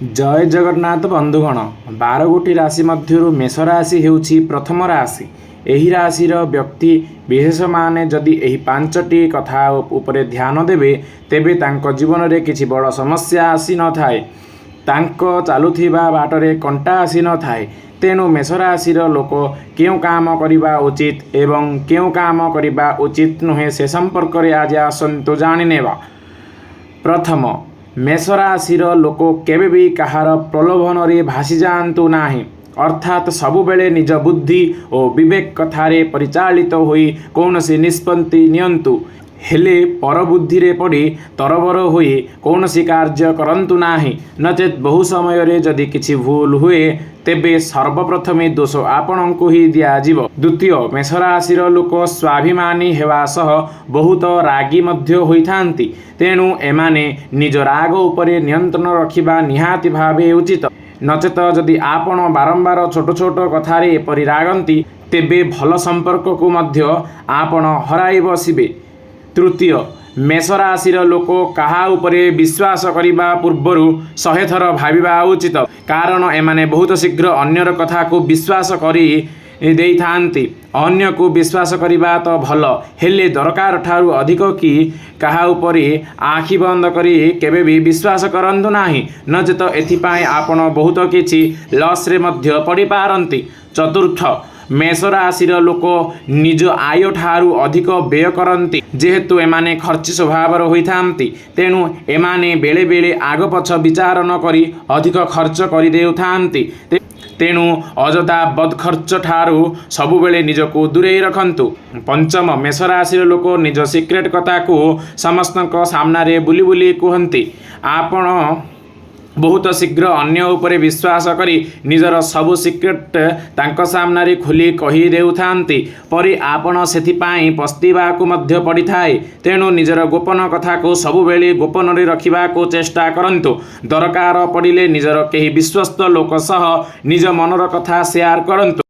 ଜୟ ଜଗନ୍ନାଥ ବନ୍ଧୁଗଣ। 12 ଗୋଟି ରାଶି ମଧ୍ୟରୁ ମେଷ ରାଶି ହେଉଛି ପ୍ରଥମ ରାଶି। ଏହି ରାଶିର ବ୍ୟକ୍ତି ବିଶେଷମାନେ ଯଦି ଏହି ପାଞ୍ଚଟି କଥା ଉପରେ ଧ୍ୟାନ ଦେବେ, ତେବେ ତାଙ୍କ ଜୀବନରେ କିଛି ବଡ଼ ସମସ୍ୟା ଆସିନଥାଏ। ତାଙ୍କ ଚାଲୁଥିବା ବାଟରେ କଣ୍ଟା ଆସିନଥାଏ। ତେଣୁ ମେଷ ରାଶିର ଲୋକ କେଉଁ କାମ କରିବା ଉଚିତ ଏବଂ କେଉଁ କାମ କରିବା ଉଚିତ ନୁହେଁ, ସେ ସମ୍ପର୍କରେ ଆଜି ଆସନ୍ତୁ ଜାଣିନେବା। ପ୍ରଥମ, ମେଷ ରାଶିର ଲୋକ କେବେ ବି କାହାର ପ୍ରଲୋଭନରେ ଭାସିଯାଆନ୍ତୁ ନାହିଁ। ଅର୍ଥାତ୍ ସବୁବେଳେ ନିଜ ବୁଦ୍ଧି ଓ ବିବେକ କଥାରେ ପରିଚାଳିତ ହୋଇ କୌଣସି ନିଷ୍ପତ୍ତି ନିଅନ୍ତୁ। ହେଲେ ପରବୁଦ୍ଧିରେ ପଡ଼ି ତରବର ହୋଇ କୌଣସି କାର୍ଯ୍ୟ କରନ୍ତୁ ନାହିଁ। ନଚେତ୍ ବହୁ ସମୟରେ ଯଦି କିଛି ଭୁଲ ହୁଏ, ତେବେ ସର୍ବପ୍ରଥମେ ଦୋଷ ଆପଣଙ୍କୁ ହିଁ ଦିଆଯିବ। ଦ୍ୱିତୀୟ, ମେଷରାଶିର ଲୋକ ସ୍ୱାଭିମାନୀ ହେବା ସହ ବହୁତ ରାଗି ମଧ୍ୟ ହୋଇଥାନ୍ତି। ତେଣୁ ଏମାନେ ନିଜ ରାଗ ଉପରେ ନିୟନ୍ତ୍ରଣ ରଖିବା ନିହାତି ଭାବେ ଉଚିତ। ନଚେତ ଯଦି ଆପଣ ବାରମ୍ବାର ଛୋଟ ଛୋଟ କଥାରେ ଏପରି ରାଗନ୍ତି, ତେବେ ଭଲ ସମ୍ପର୍କକୁ ମଧ୍ୟ ଆପଣ ହରାଇ ବସିବେ। ତୃତୀୟ, ମେଷ ରାଶିର ଲୋକ କାହା ଉପରେ ବିଶ୍ୱାସ କରିବା ପୂର୍ବରୁ 100 ଥର ଭାବିବା ଉଚିତ। କାରଣ ଏମାନେ ବହୁତ ଶୀଘ୍ର ଅନ୍ୟର କଥାକୁ ବିଶ୍ୱାସ କରି ଦେଇଥାନ୍ତି। ଅନ୍ୟକୁ ବିଶ୍ୱାସ କରିବା ତ ଭଲ, ହେଲେ ଦରକାର ଠାରୁ ଅଧିକ କି କାହା ଉପରେ ଆଖି ବନ୍ଦ କରି କେବେ ବି ବିଶ୍ୱାସ କରନ୍ତୁ ନାହିଁ। ନଚେତ ଏଥିପାଇଁ ଆପଣ ବହୁତ କିଛି ଲସ୍ରେ ମଧ୍ୟ ପଡ଼ିପାରନ୍ତି। ଚତୁର୍ଥ, ମେଷ ରାଶିର ଲୋକ ନିଜ ଆୟ ଠାରୁ ଅଧିକ ବ୍ୟୟ କରନ୍ତି। ଯେହେତୁ ଏମାନେ ଖର୍ଚ୍ଚି ସ୍ୱଭାବର ହୋଇଥାନ୍ତି, ତେଣୁ ଏମାନେ ବେଳେବେଳେ ଆଗପଛ ବିଚାର ନ କରି ଅଧିକ ଖର୍ଚ୍ଚ କରିଦେଉଥାନ୍ତି। ତେଣୁ ଅଯଥା ବଦଖର୍ଚ୍ଚ ଠାରୁ ସବୁବେଳେ ନିଜକୁ ଦୂରେଇ ରଖନ୍ତୁ। ପଞ୍ଚମ, ମେଷ ରାଶିର ଲୋକ ନିଜ ସିକ୍ରେଟ କଥାକୁ ସମସ୍ତଙ୍କ ସାମ୍ନାରେ ବୁଲି ବୁଲି କୁହନ୍ତି। ଆପଣ ବହୁତ ଶୀଘ୍ର ଅନ୍ୟ ଉପରେ ବିଶ୍ୱାସ କରି ନିଜର ସବୁ ସିକ୍ରେଟ ତାଙ୍କ ସାମ୍ନାରେ ଖୋଲି କହିଦେଉଥାନ୍ତି। ପରେ ଆପଣ ସେଥିପାଇଁ ପସ୍ତେଇବାକୁ ମଧ୍ୟ ପଡ଼ିଥାଏ। ତେଣୁ ନିଜର ଗୋପନ କଥାକୁ ସବୁବେଳେ ଗୋପନରେ ରଖିବାକୁ ଚେଷ୍ଟା କରନ୍ତୁ। ଦରକାର ପଡ଼ିଲେ ନିଜର କେହି ବିଶ୍ୱସ୍ତ ଲୋକ ସହ ନିଜ ମନର କଥା ସେୟାର କରନ୍ତୁ।